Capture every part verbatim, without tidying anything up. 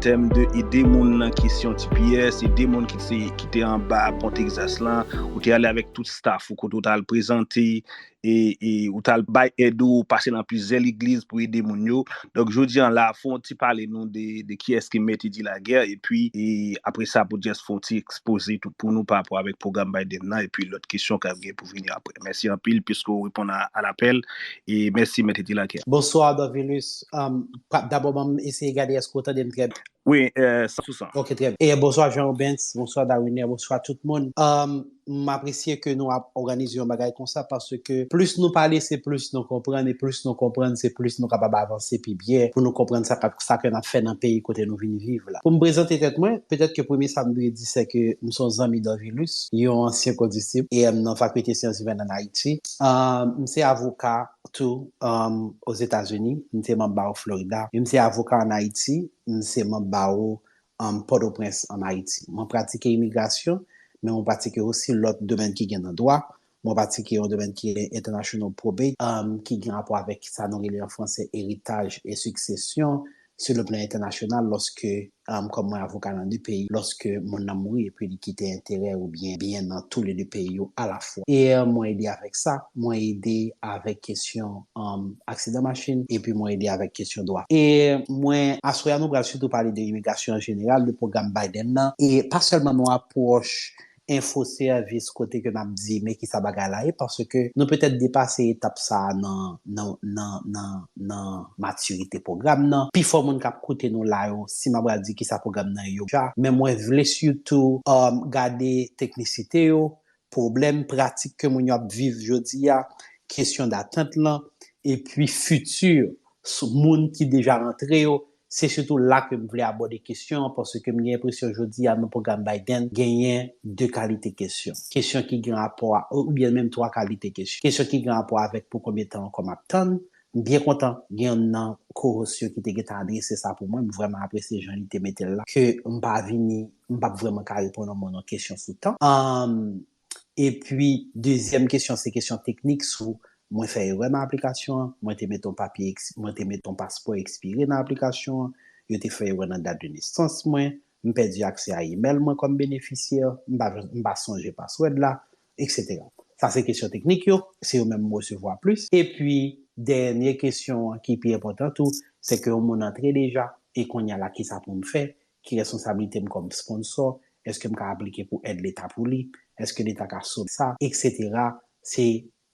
tèm de ede moun nan kesyon T P S, ede moun ki se, ki te anba pon Texas lan, ou te ale avèk tout staff ou kote ou t al prezante, e, e ou t al bay èd ou, ou pase nan plizyè legliz pou ede moun yo. Donk, jodi an la, fè yon ti pale nou de, de kiyès ki Mèt Edi Lagè, epi, e apre sa, pou just fè yon ti ekspoze tou pou nou pa rapò avèk pwogram Biden nan, epi lòt kesyon k ap gen pou vini apre. Mèsi anpil, piske w reponn a, a lapèl, e mèsi, Mèt Edi Lagè. Bonswa, Dorvilus. Um, pa- dabò, ban m eseye gade èske w tande m trè byen. Wi, euh, san sou san. Ok, trè byen. E bonswa, Jean Rubens, bonswa, Darwiner, bonswa, tout moun. Um, m apresye ke nou ap òganize yon bagay konsa, paske plis nou pale, se plis nou konprann, e plis nou konprann, se plis nou kapab avanse pi byen pou nou konprann sa k ap, sa ke n ap fè nan peyi kote nou vin viv la. Pou m prezante tèt mwen, petèt ke premye sa m dwe di, se ke m se yon zanmi Dorvilus, yon ansyen kondisip E M nan Fakilte Syans Imen ann Ayiti. Uh, m se avoka tou, um, Ozetazini, m se manm bawo Florida. E m se avoka ann Ayiti, m se manm bawo, um, Pòtoprens ann Ayiti. Mwen pratike imigrasyon, men mwen pratike osi lòt domèn ki gen nan dwa. Mwen pratike yon domèn ki gen international probate, um, ki gen rapò avèk sa nou rele an franse eritaj e siksesyon, sur le plan international, lòske, um, kòm mwen avoka nan de peyi, lòske moun nan mouri epi li kite enterè oubyen byen nan tou le de peyi yo alafwa. E, um, mwen ede avèk sa, mwen ede avèk kesyon, um, aksidan machin, epi mwen ede avèk kesyon dwa. E mwen, aswè a, nou pral sitou pale de imigrasyon an jeneral, de pwogram Biden nan, e pa sèlman nan apwòch enfo sèvis kote ke n ap di, men kisa bagay la ye, paske nou petèt depase etap sa a nan, nan, nan, nan, nan matirite pwogram nan. Pifò moun k ap koute nou la yo, si m ap pral di kisa pwogram nan ye, yo deja, men mwen vle sitou, um, gade teknisite yo, pwoblèm pratik ke moun yo ap viv jodi a, kesyon datant lan, epi fiti sou moun ki deja rantre yo, se sitou la ke m vle abòde kesyon an, paske m gen enpresyon jodi a nan pwogram Biden, genyen de kalite kesyon. Kesyon ki gen rapò a, oubyen menm twa kalite kesyon. Kesyon ki gen rapò avèk pou konbyen tan ankò m ap tann. M byen kontan gen youn nan co-host yo ki te gentan adrese sa pou mwen. M vrèman apresye jan li te mete l la, ke m pa vini, m p ap vrèman ka reponn yon moun yon kesyon sou tan. Um, Epi, dezyèm kesyon, se kesyon teknik sou mwen fè erè nan aplikasyon an, mwen te mete yon papye, eks- mwen te mete yon paspò ekspire nan aplikasyon an, yo te fè erè nan dat de nesans mwen, m pèdi aksè a imèl mwen kòm benefisyè, m pa, m pa sonje paswòd la, et cetera. Sa se kesyon teknik yo, se yo menm m resevwa plis. Epi, dènye kesyon an ki pi enpòtan tou, se ke yon moun antre deja, e kounye a la, kisa pou m fè? Ki responsablite m kòm sponsò? Èske m ka aplike pou èd leta pou li? Èske leta ka sove sa? Et cetera. Se,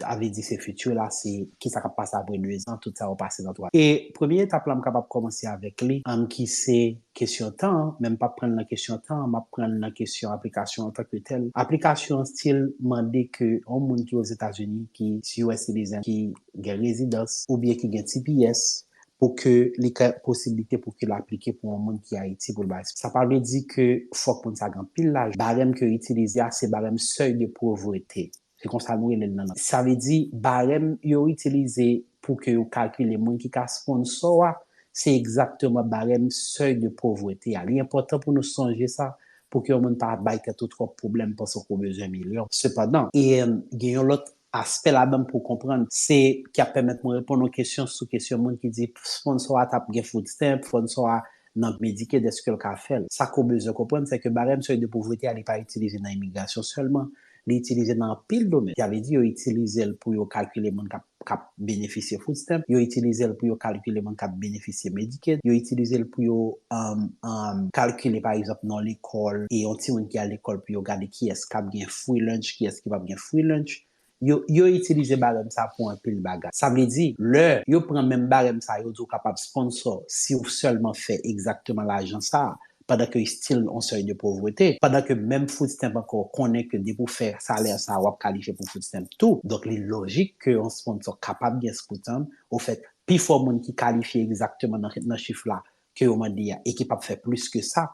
sa vle di se fiti la, se kisa k ap pase apre de zan, tout sa yo pase nan twa. E premye etap la, m kapab kòmanse avèk li, um, ki se kesyon tan an, men m p ap pran l nan kesyon tan an, m ap pran l nan kesyon aplikasyon an antanke tèl. Aplikasyon an still mande ke yon moun ki Ozetazini, ki U S citizen, ki gen rezidans, oubyen ki gen T P S, pou ke li gen posiblite pou ke l aplike pou yon moun ki Ayiti pou l bay. Sa pa vle di ke fòk moun sa gen anpil lajan. Barèm ke yo itilize a, se barèm seuil de pauvreté. Se konsa nou rele l nan lang. Sa vle di, barèm yo itilize pou ke yo kalkile moun ki ka sponsò a, se egzakteman barèm seuil de pauvreté a. Li enpòtan pou nou sonje sa, pou ke yon moun pa bay tèt ou twòp pwoblèm, panse ke w bezwen milyon. Sepandan, e, em, gen yon lòt aspè ladan pou w konprann, se ki ap pèmèt mwen reponn yon kesyon sou kesyon moun ki di sponsò a t ap gen food stamp, sponsò a nan Medicaid, èske l ka fè l? Sa ke w bezwen konprann, se ke barèm seuil de pauvreté a, li pa itilize nan imigrasyon sèlman. Li itilize nan anpil domèn. Sa vle di, yo itilize l pou yo kalkile moun k ap, k ap benefisye food stamp, yo itilize l pou yo kalkile moun k ap benefisye Medicaid, yo itilize l pou yo, um, um, kalkile, pa egzanp, nan lekòl, e yon timoun ki al lekòl pou yo gade kiyès k ap gen free lunch, kiyès ki p ap gen free lunch. Yo, yo itilize barèm sa pou anpil bagay. Sa vle di, lè yo pran menm barèm sa, yo di w kapab sponsò si w sèlman fè egzakteman lajan sa, pandan ke still yon seuil de pauvreté, pandan ke menm food stamp ankò konnen ke depi w fè salè sa, w ap kalifye pou food stamp tou. Donk, li lojik ke yon sponsò kapab gen food stamp. Ofèt, pifò moun ki kalifye egzakteman nan, nan chif la ke yo mande a e ki p ap fè plis ke sa,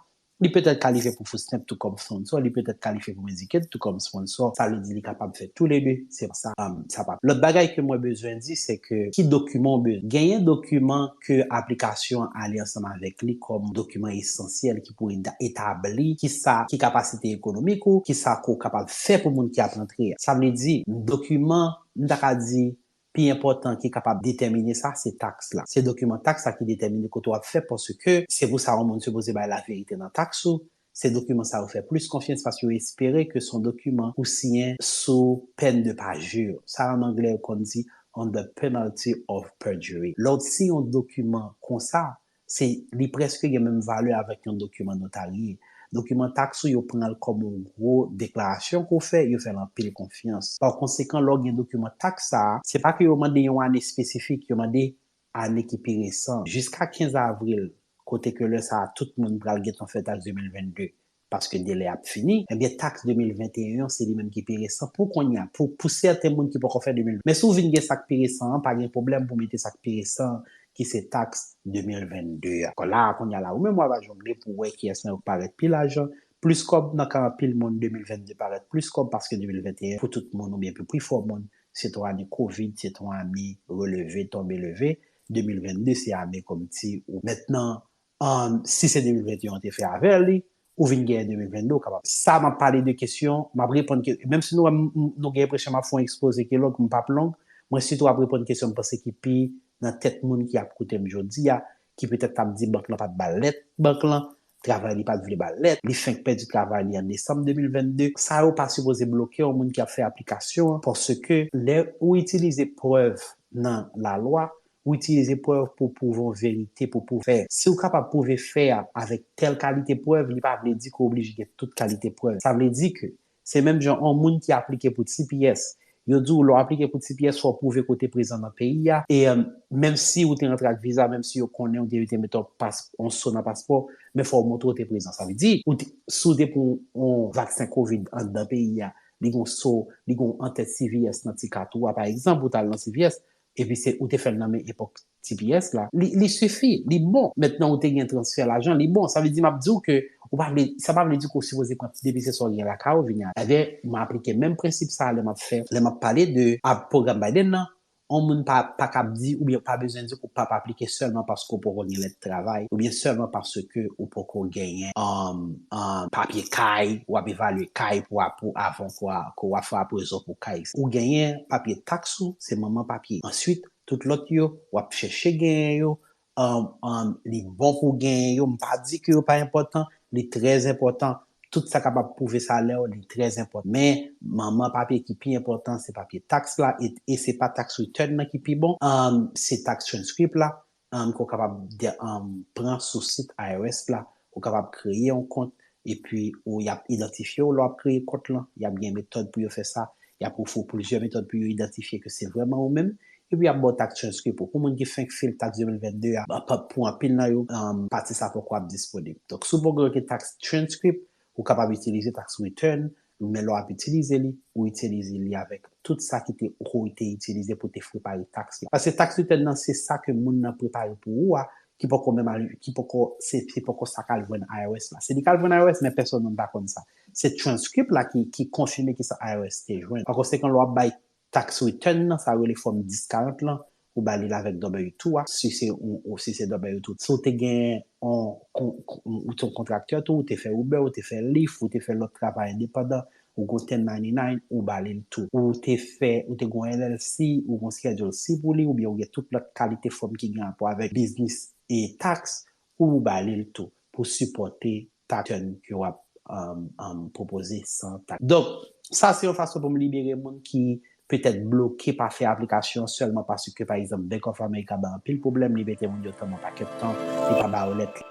li petèt kalifye pou food stamp tou kòm sponsò, li petèt kalifye pou Medicaid tou kòm sponsò. Sa vle di li kapab fè tou le de. Se pa sa, um, sa pa. Lòt bagay ke mwen bezwen di, se ke ki dokiman w bezwen. Genyen dokiman ke aplikasyon an ale ansanm avèk li kòm dokiman esansyèl ki pou eda- etabli ki sa, ki kapasite ekonomik ou, ki sa ke w kapab fè pou moun ki ap rantre a. Sa vle di, dokiman, m ta ka di, pi enpòtan ki kapab detèmine sa, se taks la. Se dokiman taks la ki detèmine kote w ap fè, paske se pou sa yon moun sipoze bay laverite nan taks ou. Se dokiman sa yo fè plis konfyans paske yo espere ke se yon dokiman ou siyen sou pèn de parjure. Sa an anglè yo konn di under penalty of perjury. Lè w siyen yon dokiman konsa, se li prèske gen menm valè avèk yon dokiman notarye. Dokiman taks ou yo pran l kòm yon gwo deklarasyon ke w fè, yo fè l anpil konfyans. Pa konsekan, lè w gen dokiman taks sa a, se pa ke yo mande yon ane espesifik, yo mande ane ki pi resan. Jiska kenz avril, kote ke lè sa a tout moun pral gentan fè taks de mil vennde, paske delè ap fini, ebyen taks de mil venteyen an se li menm ki pi resan pou kounye a, pou, pou sèten moun ki poko fè de mil. Men si w vin gen sa k pi resan an, pa gen pwoblèm pou mete sa k pi resan an, ki se taks de mil vennde a. Kon la a, kounye a la, ou menm w ava jongle pou w wè kiyès nan yo k parèt pi lajan, plis kòb. Nan ka anpil moun, de mil vennde parèt plis kòb paske de mil venteyen pou tout moun oubyen pou pifò moun, se te yon ane kovid, se te yon ane releve, tonbe leve. De mil vennde se ane kòmsi ou mentnan, um, si se de mil venteyen ou te fè avè li, ou vin genyen de mil vennde, ou kapab. Sa m ap pale de kesyon, m ap reponn ke, menm si nou wè m, m, nou gen enpresyon m ap fè yon ekspoze ki long, m p ap long, mwen sitou ap reponn kesyon m panse ki pi nan tèt moun ki ap koute m jodi a, ki petèt t ap di bank lan pa t ba l lèt, bank lan, travay li pa t vle ba l lèt, li fenk pèdi travay li an desanm de mil vennde. Sa yo pa sipoze bloke yon moun ki ap fè aplikasyon an, paske lè ou itilize prèv nan lalwa, ou itilize prèv pou pwouve yon verite, pou pwouve fè. Si w kapab pwouve fè a avèk tèl kalite prèv, li pa vle di ke w oblije gen tout kalite prèv. Sa vle di ke se menm jan yon moun ki aplike pou T P S. Yo di w lè w aplike pou T P S, fò w pwouve ke w te prezan nan peyi a. E, um, menm si ou te rantre ak viza, menm si yo konnen ou te, te mete yon pas, yon so nan paspò, men fò w montre w te prezan. Sa vle di, ou te, si w te pran yon vaksen kovid anndan peyi a, li gon so, li gon antèt C V S nan ti kat ou a, pa egzanp, ou t al nan C V S, epi se, ou te fè l nan men epòk T P S la, li, li sifi, li bon. Mentnan ou te gen transfè lajan, li bon. Sa vle di, m ap di w ke ou pa vle, sa pa vle di ke w sipoze pran depi se sa w gen lakay ou vini a. Ebyen, m aplike menm prensip sa a lè m ap fè, lè m ap pale de ap pwogram Biden nan. On moun pa, pa kab di oubyen pa bezwen di ke w p ap aplike sèlman paske w poko gen lèt travay oubyen sèlman paske ou poko genyen, um, um, papye kay, w ap evalye kay pou, pou avan ke w a, ke w a fè apwezon pou kay. Ou genyen papye taks ou, se manman papye. Answit, tout lòt yo, w ap chèche genyen yo. Um, um, li bon pou w genyen yo. M pa di ke yo pa enpòtan, li trè enpòtan. Tout sa kapab pwouve salè w, li trè enpòtan. Men, manman papye ki pi enpòtan, se papye taks la, e, e se pa tax return nan ki pi bon, um, se tax transcript la, um, ke w kapab de-, um, pran sou sit I R S la, ou kapab kreye yon kont, epi ou, y ap idantifye w lè w ap kreye kont lan, y ap gen metòd pou yo fè sa, y ap ofri w plizyè metòd pou yo idantifye ke se vrèman ou menm, epi y ap ba w tax transcript ou. Pou moun ki fenk file tax de mil vennde a, pa, pou anpil nan yo, um, pati sa poko ap disponib. Donk, si w poko gen tax transcript, ou kapab itilize tax return, men lè w ap itilize li, ou itilize li avèk tout sa ki te, ou te itilize pou te prepare tax la. Paske tax return nan, se sa ke moun nan prepare pou ou a, ki poko menm al, ki poko, se, se poko sa k al jwenn I R S la. Se li k al jwenn I R S, men pèsonn moun pa konn sa. Se transcript la ki, ki konfime ki sa I R S te jwenn. Pa konsekan, lè w ap bay tax return nan, sa rele fòm dis karant lan, ou ba li l avèk W two a, si se, ou, ou si se W two. Si w te gen on, kon, kon, ou te yon kontraktè tou, ou te fè Uber, ou te fè Lyft, ou te fè lòt travay endepandan, ou gon ten ninety-nine, ou ba li l tou. Ou te fè, ou te gon L L C, ou gon Schedule C pou li, oubyen ou gen tout lòt kalite fòm ki gen rapò avèk biznis e tax, ou ba li l tou pou sipòte tax return ke w ap, um, um, pwopoze san tax. Donk, sa se yon fason pou m libere moun ki petèt bloke pa fè aplikasyon sèlman paske, pa egzanp, Bank of America bay anpil pwoblèm, li mete moun yo tann yon pakèt tan, li pa ba yo lèt.